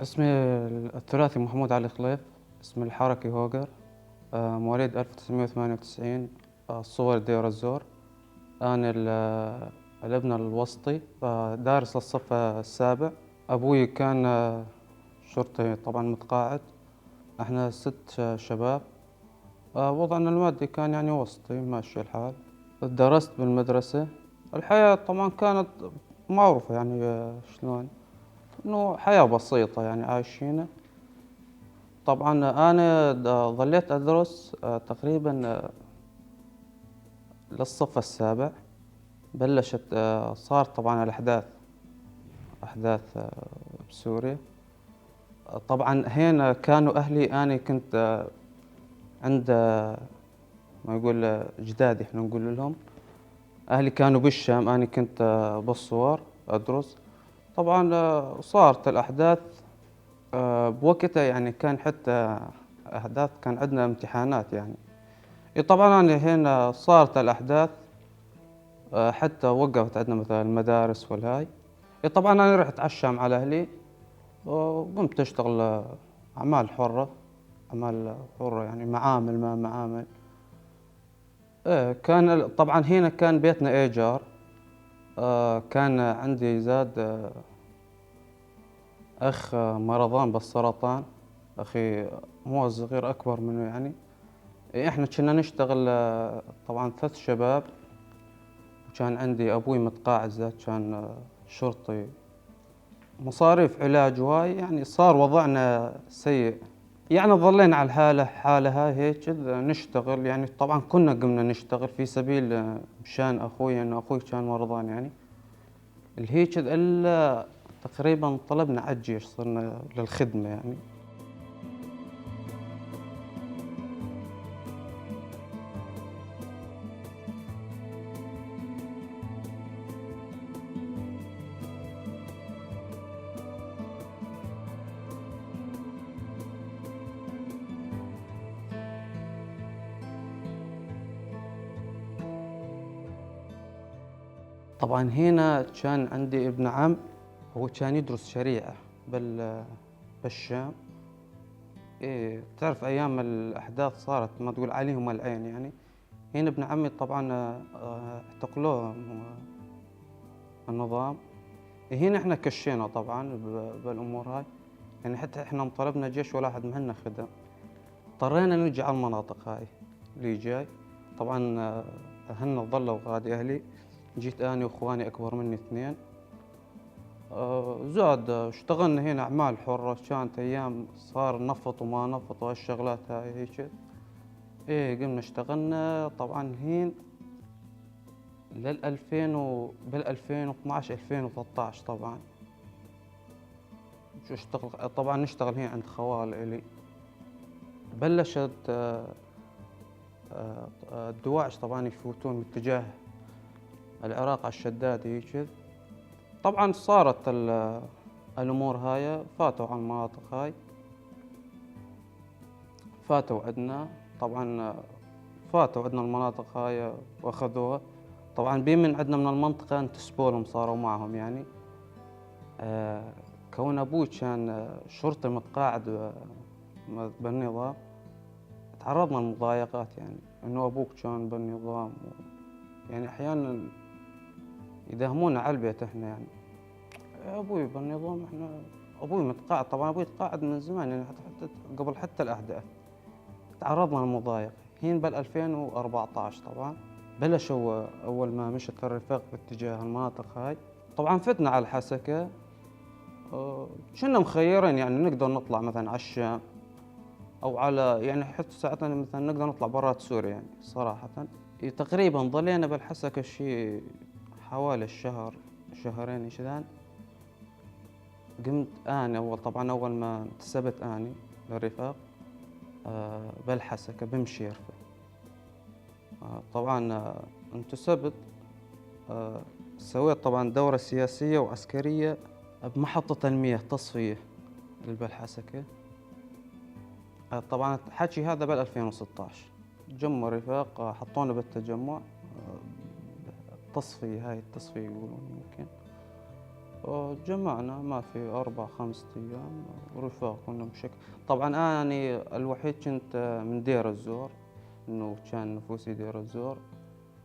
اسمي الثلاثي محمود علي خليف، اسمي الحركي هوجر، مواليد 1998، الصور دير الزور. أنا الابن الوسطي، دارس للصف السابع. أبوي كان شرطي طبعاً متقاعد. احنا 6 شباب. وضعنا المادي كان وسطي، ماشي الحال. درست بالمدرسة. الحياة طبعاً كانت معروفة، شلون إنه حياة بسيطة عايشينها. طبعاً أنا ظليت أدرس تقريباً للصف السابع. صار طبعاً أحداث بسوريا. طبعاً هنا كانوا أهلي، أنا كنت عند ما يقول أجدادي، إحنا نقول لهم. أهلي كانوا بالشام، أنا كنت بالصور أدرس. طبعاً صارت الأحداث بوقتها، كان حتى أحداث، كان عندنا امتحانات. طبعاً أنا هنا صارت الأحداث، حتى وقفت عندنا مثلاً المدارس والهاي. طبعاً أنا رحت على الشام على أهلي، وقمت أشتغل أعمال حرة، أعمال حرة يعني معامل ما معامل. كان طبعاً هنا كان بيتنا إيجار. كان عندي زاد أخ مرضان بالسرطان، أخي مو صغير أكبر منه. إحنا كنا نشتغل طبعاً 3 شباب، وكان عندي أبوي متقاعد زاد، كان شرطي. مصاريف علاج وهاي، صار وضعنا سيء. ظلينا على الحالة، حالة هاي هيك نشتغل. طبعاً كنا قمنا نشتغل في سبيل مشان أخوي، إنه أخوي كان مرضان. الهيك إلا تقريباً طلبنا على الجيش، صرنا للخدمة. طبعاً هنا كان عندي ابن عم، هو كان يدرس شريعة بالشام. تعرف أيام الأحداث صارت ما تقول عليهم العين. هنا ابن عمي طبعاً، اعتقلوه النظام. هنا احنا كشينا طبعاً بالأمور هاي، حتى احنا انطلبنا جيش ولا أحد مهنا خدم. اضطرينا نرجع على المناطق هاي اللي جاي. طبعاً، هن ظلوا غادي أهلي. جيت أنا وإخواني أكبر مني 2. زاد اشتغلنا هنا أعمال حرة، كانت أيام صار نفط وما نفط وهالشغلات هاي هيك. قمنا اشتغلنا طبعاً هين للألفين و بالألفين واثناعش، ألفين وثلاثطعش طبعاً. شو اشتغل؟ طبعاً نشتغل هين عند خوال إلي. بلشت الدواعش طبعاً يفوتون باتجاه العراق على الشداد هيك. طبعاً صارت الأمور هاي، فاتوا على المناطق هاي، فاتوا عندنا طبعاً، فاتوا عندنا المناطق هاي واخذوها. طبعاً بي من عندنا من المنطقة انتسبوا لهم، صاروا معهم. كون أبوي كان شرطي متقاعد بالنظام، تعرضنا لمضايقات، إنه أبوك كان بالنظام أحياناً يداهمونا على البيت إحنا. أبوي بالنظام، إحنا أبوي متقاعد، طبعاً أبوي تقاعد من زمان، حتى قبل حتى الأحداث. تعرضنا للمضايقة هين بالألفين وأربعتاش. طبعاً بلشوا أول ما مشت الرفاق باتجاه المناطق هاي، طبعاً فتنا على الحسكة. كنا مخيرين، نقدر نطلع مثلاً على الشام أو على، حتى ساعتها مثلاً نقدر نطلع برات سوريا صراحة. تقريباً ظلينا بالحسكة شيء حوالي الشهر، شهرين شذان. قمت أنا أول، طبعاً أول ما انتسبت أني للرفاق، بالحسكة بمشيرفة. طبعاً، انتسبت، سويت طبعاً دورة سياسية وعسكرية بمحطة المياه تصفية بالحسكة. طبعاً حكي هذا بال 2016. جمع رفاق، حطونا بالتجمع، تصفية، هاي التصفية يقولون يمكن. جمعنا ما في 4-5 أيام رفاق كنا بشكل. طبعاً أنا يعني الوحيد كنت من دير الزور، إنه كان نفوسي دير الزور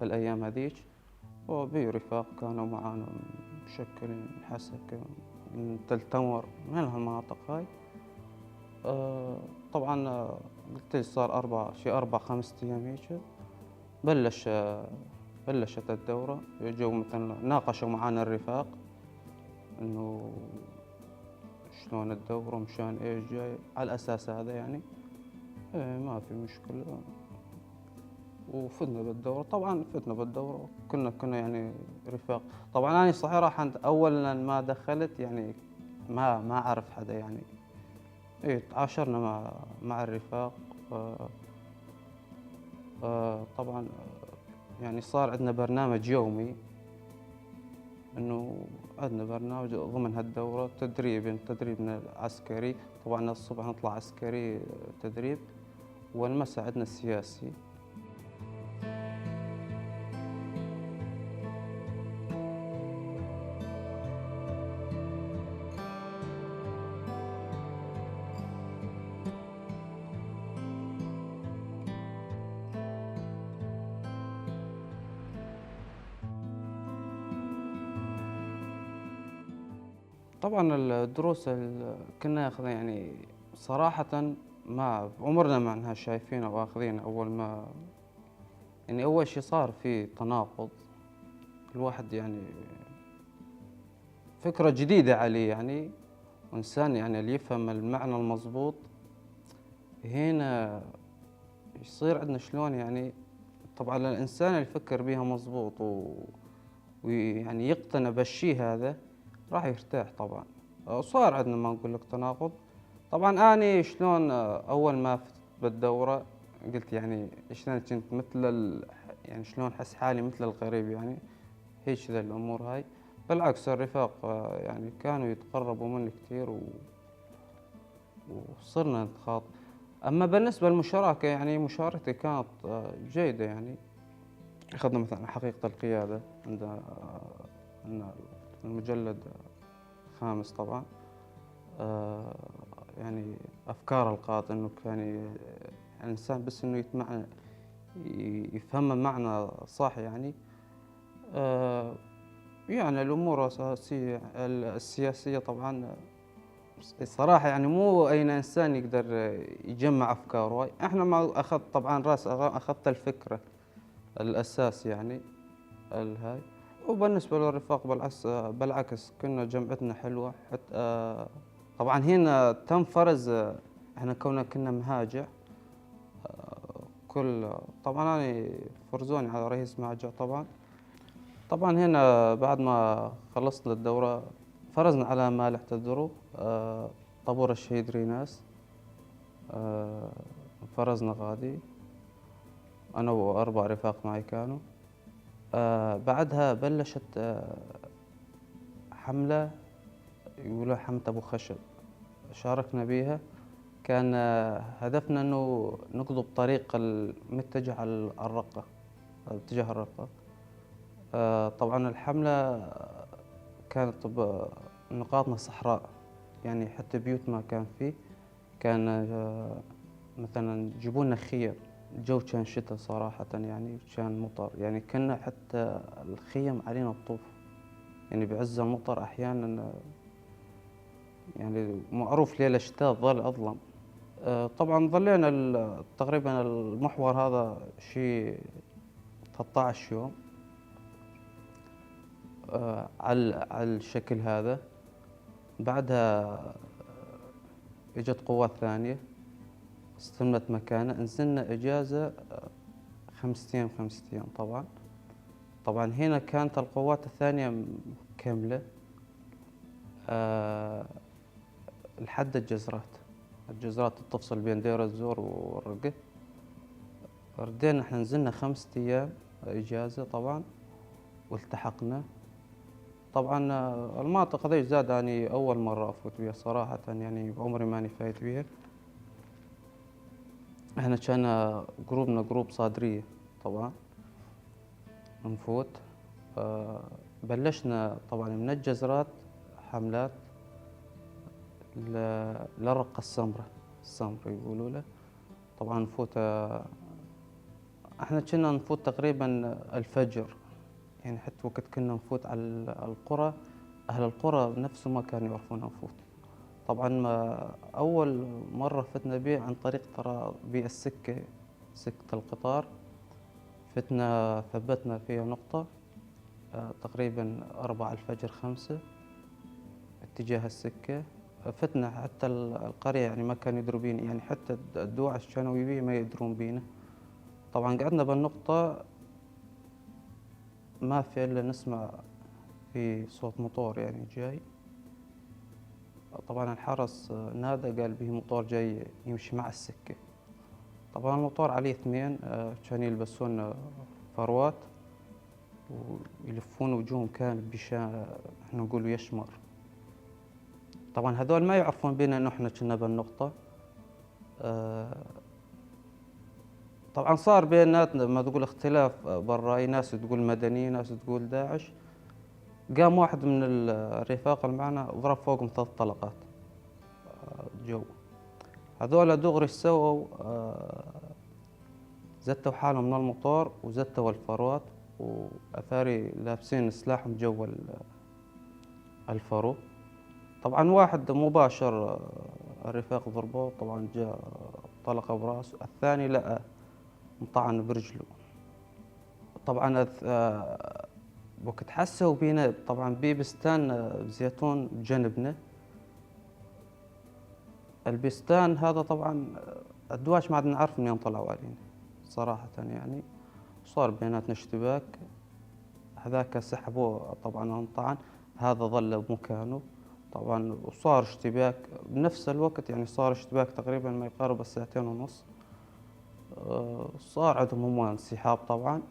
بالأيام هذيك، وبي رفاق كانوا معانا مشكلين من حسكة، من تل تمر، من هالمناطق هاي. طبعاً، قلت لي صار شي 4-5 أيام هيك بلشت الدورة. اجوا مثلاً ناقشوا معانا الرفاق إنه شلون الدورة مشان إيش جاي على الأساس هذا يعني. إيه، ما في مشكلة. وفتنا بالدورة، طبعاً فتنا بالدورة، كنا رفاق. طبعاً أنا صحيح راح أولاً ما دخلت ما أعرف حدا. إيه، تعاشرنا مع الرفاق. طبعاً، صار عندنا برنامج يومي، إنه عندنا برنامج ضمن هالدورة تدريبنا العسكري. طبعاً الصبح نطلع عسكري تدريب، والمساء عندنا السياسي. طبعاً الدروس اللي كنا ناخذها صراحة ما بعمرنا ما انها شايفينها واخذينها. أول ما أول شيء صار في تناقض، الواحد فكرة جديدة عليه، وإنسان اللي يفهم المعنى المضبوط هنا يصير عندنا شلون طبعاً الإنسان اللي يفكر بيها مضبوط ويعني يقتنع بالشيء هذا راح يرتاح. طبعاً صار عندنا ما نقول لك تناقض. طبعاً أني شلون أول ما فتت بالدورة قلت شلون كنت مثل ال-، يعني شلون أحس حالي مثل الغريب، هيك ذا الأمور هاي. بالعكس الرفاق كانوا يتقربوا مني كثير وصرنا نتخاطب. أما بالنسبة للمشاركة مشاركتي كانت جيدة. أخذنا مثلاً حقيقة القيادة عندنا المجلد الخامس طبعاً، أفكار القائد إنه كان الإنسان بس إنه يفهم معنى صح. الأمور الأساسية السياسية طبعاً الصراحة مو أي إنسان يقدر يجمع أفكاره. إحنا ما أخذت طبعاً راس، أخذت الفكرة الأساس الهاي. وبالنسبة للرفاق بالعكس كنا جمعتنا حلوة. حتى طبعاً هنا تم فرز، إحنا كنا مهاجع، كل طبعاً أنا فرزوني على رئيس مهاجع. طبعاً هنا بعد ما خلصنا الدورة فرزنا على مالحة الدروب، طابور الشهيد ريناس، فرزنا غادي أنا وأربع رفاق معي كانوا. بعدها بلشت حملة يقولوا حملة أبو خشب، شاركنا بيها. كان هدفنا إنه نقضب طريق المتجه على الرقة، اتجاه الرقة. طبعاً الحملة كانت نقاطنا صحراء، حتى بيوت ما كان فيه. كان مثلاً يجيبون خيم، الجو كان شتاء صراحة، كان مطر، كنا حتى الخيم علينا الطوف، بعز المطر أحياناً، معروف ليلة شتاء ظل أظلم. طبعاً ظلينا تقريباً المحور هذا شيء 13 يوم على الشكل هذا. بعدها اجت قوات ثانية استلمت مكانه، نزلنا إجازة، 5 أيام، 5 أيام. طبعاً هنا كانت القوات الثانية كاملة، لحد الجزرات، الجزرات تفصل بين دير الزور والرقة. ردينا احنا نزلنا 5 أيام إجازة طبعاً والتحقنا. طبعاً، المناطق هذه زاد أني أول مرة أفوت بيها صراحة، بعمري ماني فايت بيها. احنا كان جروبنا جروب صادرية طبعاً نفوت. بلشنا طبعاً من الجزرات حملات للرقة السمراء، السمراء يقولوا له. طبعاً نفوت، احنا كنا نفوت تقريباً الفجر، حتى وقت كنا نفوت على القرى، أهل القرى نفسهم ما كانوا يعرفون نفوت. طبعاً ما أول مرة فتنا بيه عن طريق بالسكة، سكة القطار، فتنا ثبتنا فيها نقطة، تقريباً 4 الفجر 5 اتجاه السكة. فتنا حتى القرية، ما كانوا يدروا بينا، حتى الدواعش كانوا يبيه ما يدرون بينا. طبعاً قعدنا بالنقطة، ما في إلا نسمع في صوت موتور جاي. طبعاً الحرس نادى قال به موتور جاي يمشي مع السكة. طبعاً الموتور عليه 2، كانوا يلبسون فروات ويلفون وجوههم، كان بشا احنا نقولوا يشمر. طبعاً هذول ما يعرفون بينا انه احنا كنا بالنقطة. طبعاً صار بيناتنا ما تقول اختلاف بالرأي، ناس تقول مدني، ناس تقول داعش. قام واحد من الرفاق اللي معنا ضرب فوقهم 3 طلقات، جو. هذول دغري سووا، زتوا حالهم من الموتور وزتوا الفروات، وأثاري لابسين سلاحهم جو الفرو. طبعاً واحد مباشر، الرفاق ضربوه، طبعاً جاء طلقة براسه، الثاني لا انطعن برجله. طبعاً وقت حسوا بينا، طبعاً بيبستان، زيتون بجنبنا. البستان هذا طبعاً، الدواعش ما عاد نعرف منين طلعوا علينا صراحة. صار بيناتنا اشتباك، هذاك سحبوه طبعاً انطعن، هذا ظل بمكانه طبعاً، وصار اشتباك بنفس الوقت، صار اشتباك تقريباً ما يقارب الساعتين ونص. صار عندهم هم انسحاب طبعاً.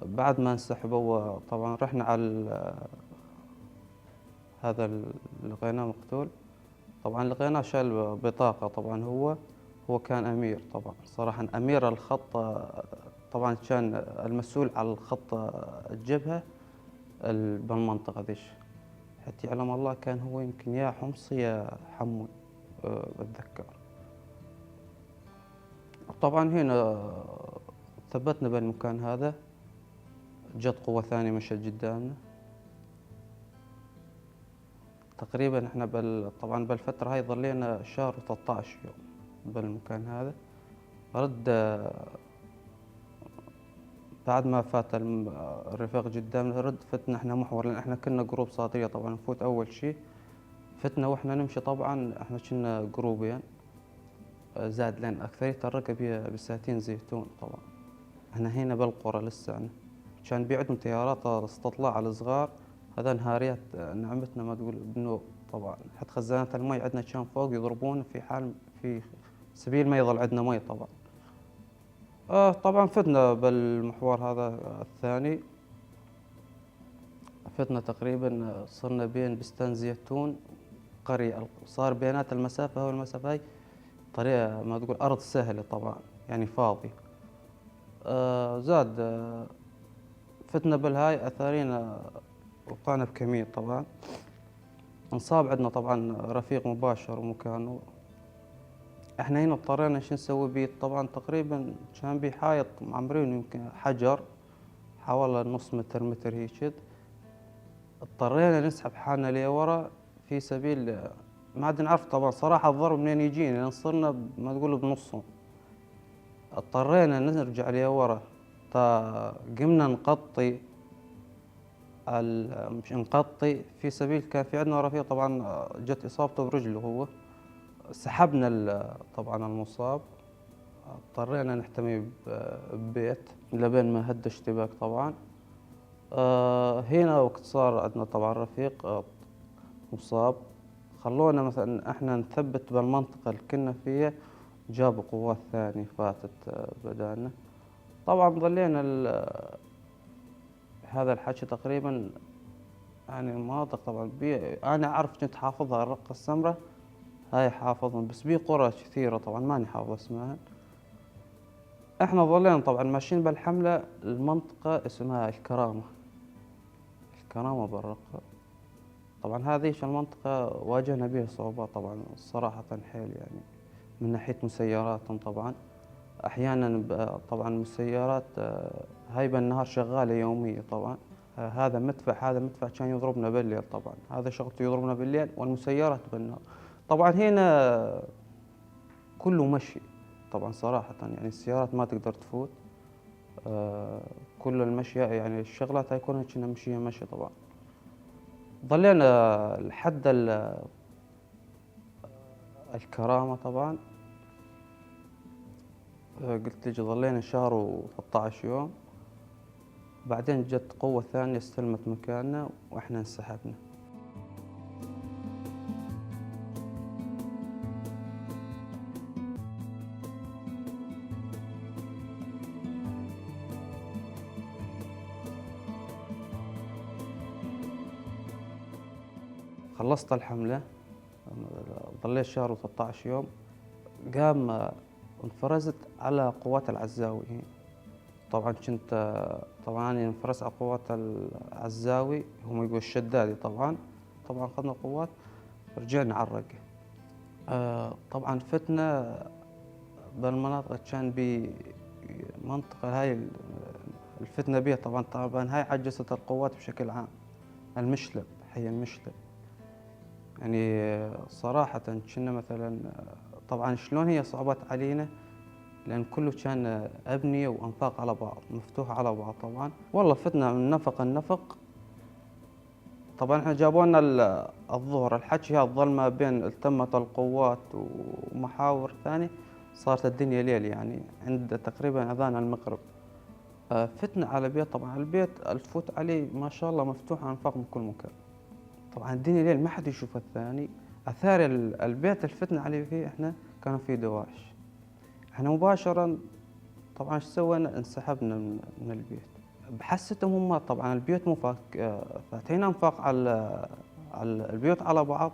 بعد ما انسحبوا طبعاً رحنا على هذا اللي لقيناه مقتول. طبعاً لقيناه شال بطاقة، طبعاً هو كان أمير، طبعاً صراحة أمير الخط، طبعاً كان المسؤول على الخط الجبهة بالمنطقة ذيش، حتى يعلم الله كان هو يمكن يا حمصي يا حموي، بتذكر. طبعاً هنا ثبتنا بالمكان هذا، جت قوة ثانية مشت قدامنا. تقريباً إحنا طبعاً بالفترة هاي ظلينا شهر وثلاثطعش يوم بالمكان هذا. بعد ما فات الرفاق قدامنا، رد فتنا إحنا محور، لأن إحنا كنا جروب صادرية طبعاً نفوت أول شيء. فتنا وإحنا نمشي، طبعاً إحنا كنا جروبين، زاد لأن أكثرية الركب هي بساتين زيتون. طبعاً إحنا هنا بالقرى لسه كان بيعدهم تيارات استطلاع على الصغار، هذا نهاريات نعمتنا ما تقول بنوب. طبعاً حتى خزانات المي عندنا كان فوق يضربون في حال في سبيل ما يظل عندنا مي. طبعاً. طبعاً فتنا بالمحور هذا الثاني، فتنا تقريباً صرنا بين بستان زيتون قرية، صار بينات المسافة والمسافة هاي طريقة ما تقول أرض سهلة طبعاً، يعني فاضي. زاد فتنا بالهاي أثارينا وقعنا بكمين. طبعاً انصاب عندنا طبعاً رفيق مباشر ومكانه. احنا هنا اضطرينا شو نسوي بيه؟ طبعاً تقريباً كان بيه حائط معمرين يمكن حجر، حوالي نص متر متر هيك. اضطرينا نسحب حالنا لورا في سبيل ما عاد نعرف طبعا صراحة الضرب منين يجينا، لأن صرنا ما تقول بنصهم. اضطرينا نرجع لورا، قمنا نقطي مش نقطي في سبيل كان في عندنا رفيق طبعا جت إصابته برجله هو، سحبنا طبعا المصاب، اضطرينا نحتمي ببيت لبين ما هد اشتباك طبعا. هنا وقت صار عندنا طبعا رفيق مصاب، خلونا مثلا احنا نثبت بالمنطقة اللي كنا فيها، جابوا قوات ثانية فاتت بدالنا. طبعا ظلينا هذا الحكي تقريبا يعني المناطق طبعا انا اعرف كنت حافظها الرقة السمراء هاي حافظهم، بس بي قرى كثيرة طبعا ماني حافظ اسمها. احنا ظلينا طبعا ماشيين بالحملة، المنطقة اسمها الكرامة، الكرامة بالرقة. طبعا هذه المنطقة واجهنا بها صعوبات طبعا صراحة حيل، يعني من ناحية مسيراتهم طبعا أحيانا طبعا مسيرات هاي بالنهار شغالة يومية طبعا. هذا مدفع، هذا مدفع كان يضربنا بالليل طبعا، هذا شغلته يضربنا بالليل والمسيرات بالنهار. طبعا هنا كله مشي طبعا صراحة، يعني السيارات ما تقدر تفوت، كل المشي يعني الشغلات هاي كلها كنا مشيها مشي طبعا. ظلينا لحد الكرامة طبعا، قلت لك ظلينا شهر و13 يوم، بعدين جت قوة ثانية استلمت مكاننا وإحنا انسحبنا. خلصت الحملة، ظليت شهر و13 يوم، قام انفرزت على قوات العزاوي. طبعا كنت طبعا أنا انفرزت على قوات العزاوي، هم يقولوا الشدادي طبعا. طبعا أخذنا قوات رجعنا على الرقة. طبعا فتنا بالمناطق كان بمنطقة هاي الفتنة بيها طبعا، طبعا هاي عجزت القوات بشكل عام، المشلب، حي المشلب. يعني صراحة كنا مثلا طبعا شلون هي صعبت علينا، لأن كله كان أبنية وأنفاق على بعض، مفتوحة على بعض طبعا. والله فتنا من نفق النفق طبعا. احنا جابوا لنا الظهر الحكي هذا الظلمة بين التمت القوات ومحاور ثانية، صارت الدنيا ليل يعني عند تقريبا أذان المغرب. فتنا على بيت، طبعا البيت الفوت عليه ما شاء الله مفتوح أنفاق من كل مكان، طبعا الدنيا ليل ما حد يشوف الثاني. أثار البيت اللي فتنا عليه فيه احنا كانوا فيه دواعش. احنا مباشرة طبعا ايش سوينا؟ انسحبنا من البيت. بحستهم هم طبعا البيوت مو فاتحين انفاق على البيوت على بعض،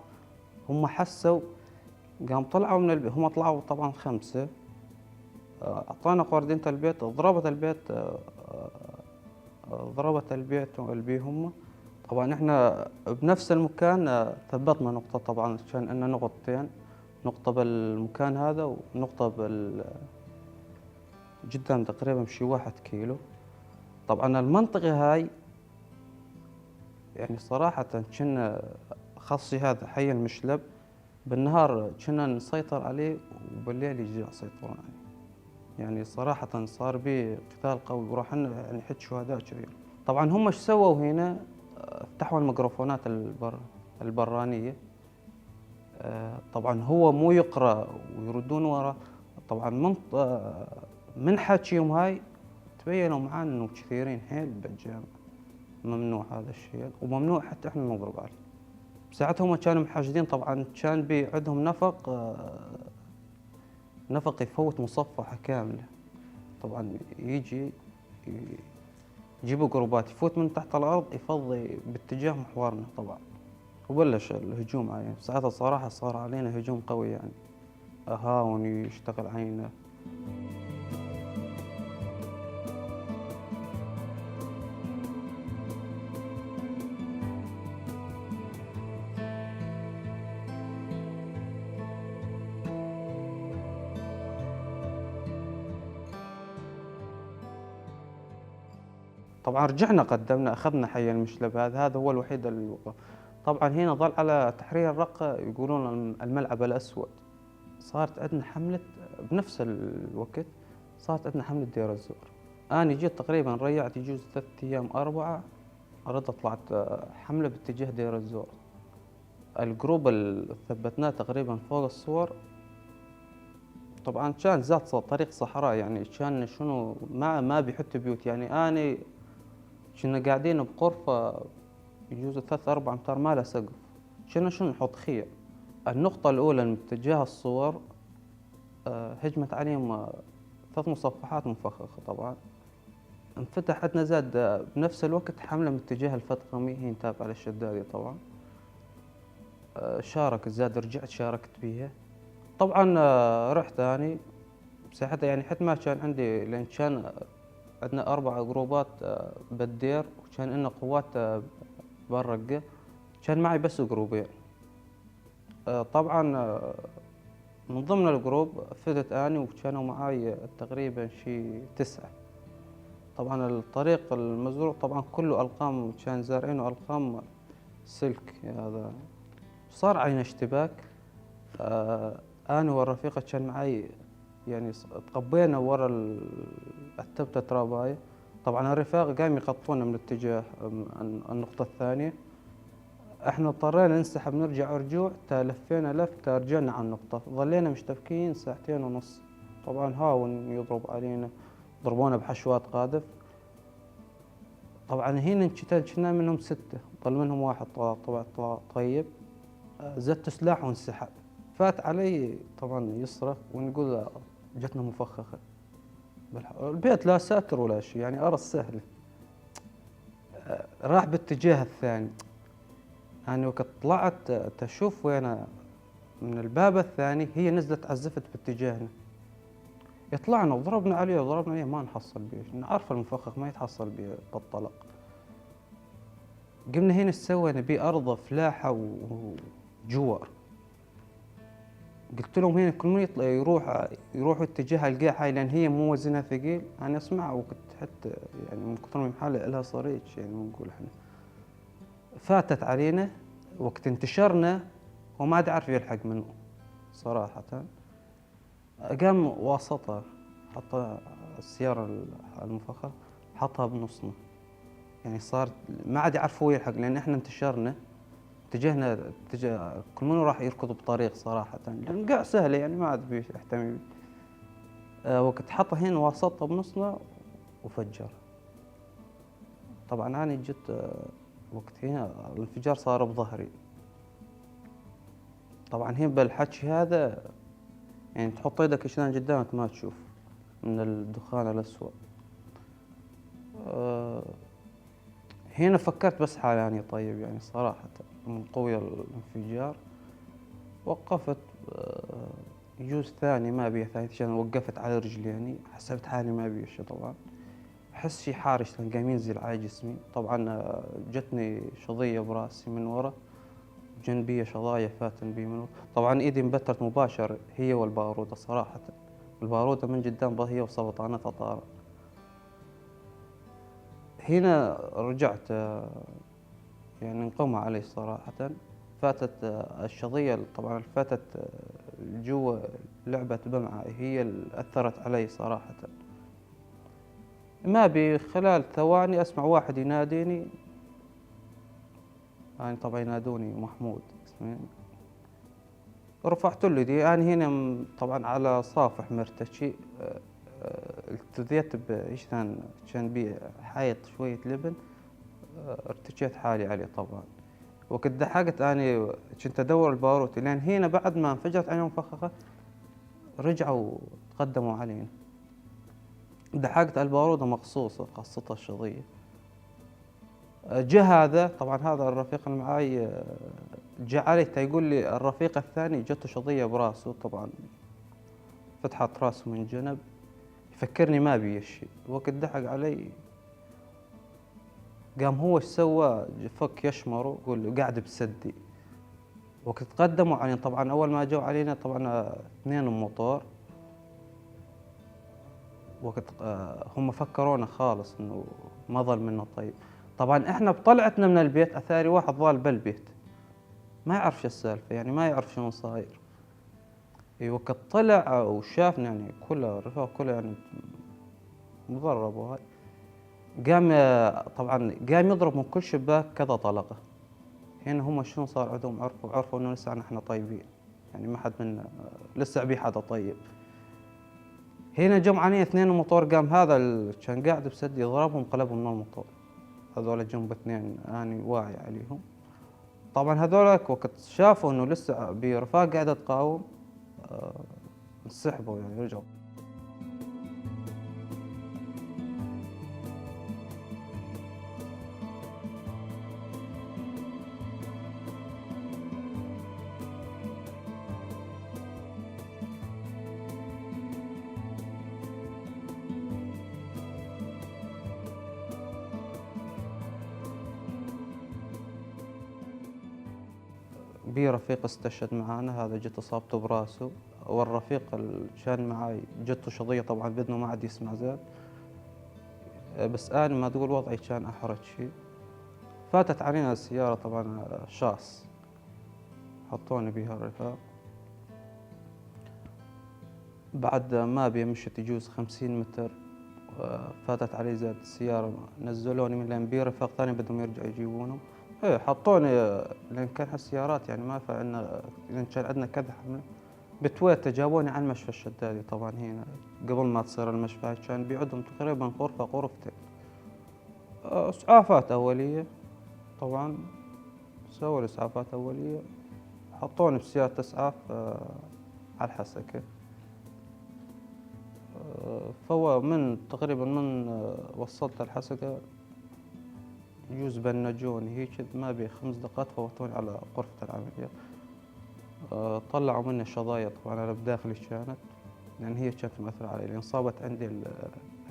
هم حسوا قام طلعوا من البيت. هم طلعوا طبعا 5، اعطانا قواردينة البيت، ضربت البيت، ضربت البيت والبي هم. طبعا احنا بنفس المكان ثبتنا نقطة، طبعا كان عندنا نقطتين، نقطة بالمكان هذا ونقطة بال جدا تقريبا شي 1 كيلو. طبعا المنطقة هاي يعني صراحة كنا خاصي هذا حي المشلب بالنهار كنا نسيطر عليه وبالليل يجي يسيطرون عليه، يعني صراحة صار به قتال قوي وراح لنا يعني حد شهداء كثير. طبعا هم ايش سووا هنا؟ فتحوا الميكروفونات البرانية. طبعا هو مو يقرأ ويردون ورا، طبعا من حكيهم هاي تبينوا معانا انه كثيرين حيل بالجامعة، ممنوع هذا الشيء وممنوع حتى احنا نضرب عليه. ساعتها هم كانوا محاجدين، طبعا كان عندهم نفق، نفق يفوت مصفحة كاملة، طبعا يجي يجيبوا قروبات يفوت من تحت الأرض يفضي باتجاه محورنا طبعا، وبلش الهجوم علينا. ساعتها صراحة صار علينا هجوم قوي، يعني هاون يشتغل علينا. طبعا رجعنا قدمنا، أخذنا حي المشلب، هذا هو الوحيد اللي وقف. طبعا هنا ظل على تحرير الرقة يقولون الملعب الأسود. صارت عندنا حملة بنفس الوقت، صارت عندنا حملة دير الزور. أنا جيت تقريبا ريعت يجوز 3 أيام 4، أردت طلعت حملة باتجاه دير الزور. ال group اللي ثبتناه تقريبا فوق الصور، طبعا كان زاد طريق صحراء، يعني كان شنو ما بيحط بيوت، يعني أنا كنا قاعدين بغرفة يجوز 3-4 أمتار ما لها سقف، كنا شنو نحط خيم. النقطة الأولى من اتجاه الصور، هجمت عليهم 3 مصفحات مفخخة. طبعا انفتح عندنا زاد، بنفس الوقت حملة من اتجاه الفتقمي، هي تابعة للشدادي طبعا. شارك زاد، رجعت شاركت بيها طبعا. رحت أني بساحتها، يعني حتى ما كان عندي، لأن كان عندنا 4 جروبات، بالدير، وكان لنا قوات، بالرقة، كان معي بس جروبين. طبعا، من ضمن ال group فتت أني وكانوا معاي تقريبا شي 9. طبعا الطريق المزروع طبعا كله ألقام، كان زارعينه ألقام سلك هذا. صار علينا اشتباك، أنا والرفيقة كان معي، تقبينا ورا التبتة تراباية. طبعا الرفاق قام يخطفونا من اتجاه النقطة الثانية، احنا اضطرينا ننسحب نرجع رجوع، تلفينا لف ترجعنا على النقطة، ظلينا مشتبكين ساعتين ونص. طبعا هاون يضرب علينا، ضربونا بحشوات قاذف. طبعا هنا كنا منهم 6، ظل منهم واحد طبعا طلع طيب، زدت سلاح وانسحب. فات علي طبعا يصرخ ونقول جتنا مفخخة. البيت لا ساتر ولا شيء، يعني أرض سهلة. راح باتجاه الثاني. أنا وقت طلعت تشوف وين من الباب الثاني، هي نزلت عزفت باتجاهنا. طلعنا وضربنا عليه وضربنا عليه، ما نحصل بيه، نعرف المفخخ ما يتحصل بيه بالطلق. قمنا هنا سوينا بيه أرض فلاحة وجوار. قلت لهم هنا كل من يطلع يروحوا اتجاه القاع هاي، لأن هي مو وزنها ثقيل. أنا أسمعها وكنت حتى من كثر ما محلة لها صريج، نقول إحنا فاتت علينا وقت انتشرنا وما عاد عارف يلحق منه صراحة. قام واسطة حط السيارة المفخخة حطها بنصنا، صار ما عاد يعرفوا يلحق، لأن إحنا انتشرنا اتجهنا اتجاه كل من راح يركض بطريق صراحة، لأن قاع سهلة ما عاد بيحتمي. وقت حطها هنا واسطة بنصنا وفجر. طبعا أنا جيت، وقت هنا الانفجار صار بظهري. طبعا هنا بالحكي هذا تحط يدك شلون قدامك ما تشوف من الدخان الأسود. هنا فكرت بس حالي طيب، صراحة من قوي الانفجار وقفت، يجوز ثاني ما بي ثاني، عشان وقفت على رجلي، حسبت حالي ما بي شيء. طبعا أحس شي حارش كان قام ينزل على جسمي. طبعا، جتني شظية براسي من ورا، جنبية شظايا فاتن بي من ورا. طبعا إيدي انبترت مباشر هي والبارودة صراحة، البارودة من قدام هي وسبطانتها طارت. هنا رجعت، انقمع علي صراحة. فاتت، الشظية طبعا فاتت، جوا لعبة بمعة هي اللي أثرت علي صراحة. ما بي خلال ثواني أسمع واحد يناديني، أنا طبعا ينادوني محمود اسمي. رفعت له يدي، أنا هنا طبعا على صافح مرتشي، التذيت بإيش كان بي حيط شوية لبن، ارتجيت حالي عليه طبعا. وقت دحقت أنا كنت أدور الباروت، لأن هنا بعد ما انفجرت عليهم مفخخة رجعوا تقدموا علينا. دحقت البارودة مقصوصة قصتها الشظية. جاء هذا طبعا هذا الرفيق اللي معاي، جاء عليه يقول لي الرفيق الثاني جته شظية براسه، طبعا فتحت راسه من جنب، يفكرني ما بي شيء. وقت دحق علي قام هو ايش سوى؟ فك يشمره يقول له قاعد بسدي. وقت تقدموا علينا طبعا اول ما جو علينا طبعا 2 موتور، وقت هم فكرونا خالص إنه ما ظل منا طيب. طبعاً إحنا بطلعتنا من البيت أثاري واحد ظال بالبيت ما يعرف شو السالفة، يعني ما يعرف شنو صاير. وقت طلع وشافنا يعني كل الرفاق كلها يعني مضرب وهاي، قام طبعاً قام يضرب من كل شباك كذا طلقة. هنا هم شنو صار عندهم، عرفوا إنه لسه نحن طيبين، يعني ما حد منا لسه بي حدا طيب. هنا جم علينا اثنين موتور، قام هذا اللي كان قاعد بسد يضربهم قلبهم من الموتور. هذول جنب اثنين أني واعي عليهم. طبعاً هذولك وقت شافوا إنه لسه برفاق قاعدة تقاوم، انسحبوا يعني رجعوا. بي رفيق استشهد معانا، هذا جت اصابته براسه، والرفيق اللي كان معاي جته شظية طبعاً باذنه ما عاد يسمع زاد. بس أنا ما تقول وضعي كان أحرج شيء. فاتت علينا السيارة طبعاً شاص، حطوني بيها الرفاق. بعد ما بي مشيت يجوز 50 متر، فاتت علي زاد السيارة، نزلوني من لين بي رفاق ثاني بدهم يرجعوا يجيبونهم. إيه حطوني، لأن كان هالسيارات يعني ما في عندنا، لأن كان عندنا كذا حملة. بتويتا جابوني على المشفى الشدادي. طبعاً هنا قبل ما تصير المشفى كان بيعدهم تقريباً غرفة غرفتين. إسعافات أولية، طبعاً سووا لي إسعافات أولية، حطوني بسيارة إسعاف، على الحسكة. فهو من تقريباً من، وصلت الحسكة يجوز بنجوني هيك ما بي 5 دقائق فوتوني على غرفة العمليات. طلعوا مني شظايا طبعاً أنا بداخلي كانت، لأن هي كانت مأثرة علي، لأن صابت عندي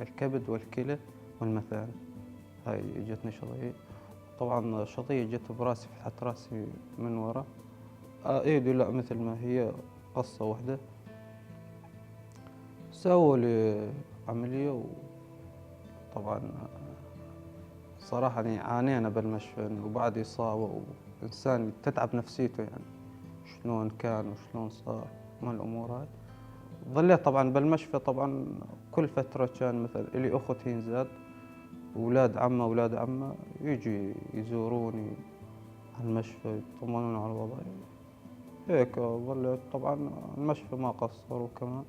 الكبد والكلى والمثانة، هاي جتني شظية. طبعاً شظية جت براسي، فتحت راسي من ورا. إيدي لا مثل ما هي قصة واحدة. سووا لي عملية، وطبعاً صراحة عانينا بالمشفى، وبعد إصابة وإنسان تتعب نفسيته، شلون كان وشلون صار من الأمور هاي. ظليت طبعاً بالمشفى، طبعاً كل فترة كان مثلاً إلي أخت هين زاد، أولاد عمه، أولاد عمه يجي يزوروني على المشفى، يطمنون على الوضع. هيك ظليت. طبعاً المشفى ما قصروا كمان.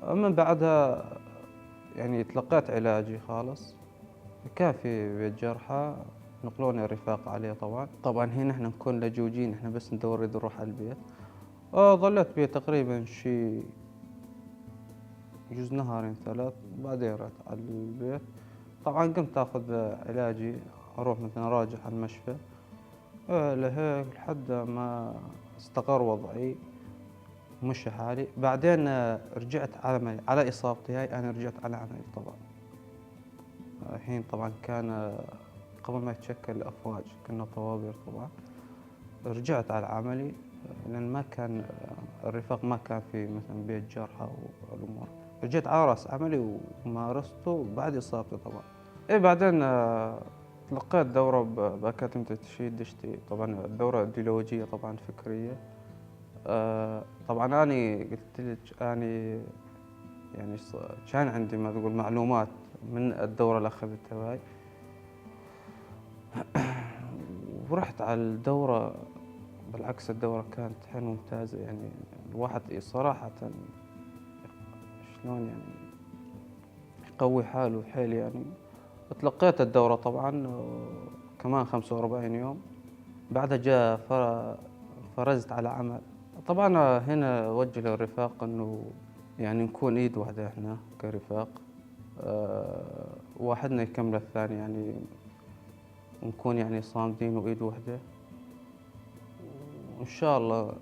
من بعدها تلقيت علاجي خالص، كان في بيت جرحى نقلوني الرفاق عليه. طبعاً هنا احنا نكون لجوجين، احنا بس ندور نريد نروح على البيت. ظليت بيه تقريباً شي يجوز نهارين 3، بعدين رحت على البيت. طبعاً قمت آخذ علاجي، أروح مثلاً أراجع على المشفى. لهيك لحد ما استقر وضعي ومشي حالي. بعدين رجعت على عملي، على إصابتي هاي أنا رجعت على عملي طبعاً. الحين طبعاً كان، قبل ما يتشكل الأفواج كنا طوابير طبعاً. رجعت على عملي، لأن ما كان، الرفاق ما كان في مثلاً بيت جرحى والأمور. رجعت على رأس عملي ومارسته بعد إصابتي طبعاً. بعدين، تلقيت دورة بأكاديمية التشييد دشتي، طبعاً دورة إيديولوجية طبعاً فكرية. طبعاً أني قلت لك أني كان عندي ما تقول معلومات من الدورة اللي أخذتها هاي. ورحت على الدورة، بالعكس الدورة كانت حيل ممتازة. الواحد صراحة شلون يقوي حاله حيل. تلقيت الدورة طبعاً كمان 45 يوم، بعدها جاء فرزت على عمل. طبعاً هنا أوجه للرفاق إنه نكون إيد واحدة إحنا كرفاق، واحدنا يكمل الثاني، ونكون صامدين وإيد واحدة. وإن شاء الله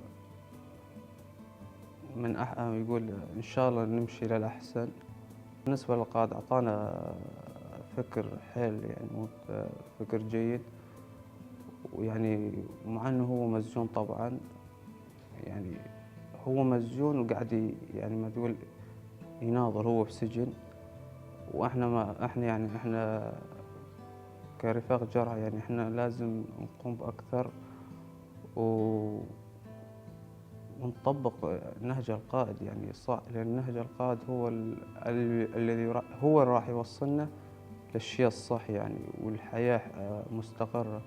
من يقول إن شاء الله نمشي للأحسن. بالنسبة للقائد أعطانا فكر حيل، فكر جيد، مع إنه هو مسجون طبعاً، هو مسجون وقاعد ما تقول يناضل هو بسجن، وإحنا ما إحنا يعني إحنا كرفاق جرحى يعني إحنا لازم نقوم بأكثر ونطبق نهج القائد، يعني صح، لأن نهج القائد هو الذي هو اللي راح يوصلنا للشيء الصح يعني، والحياة مستقرة.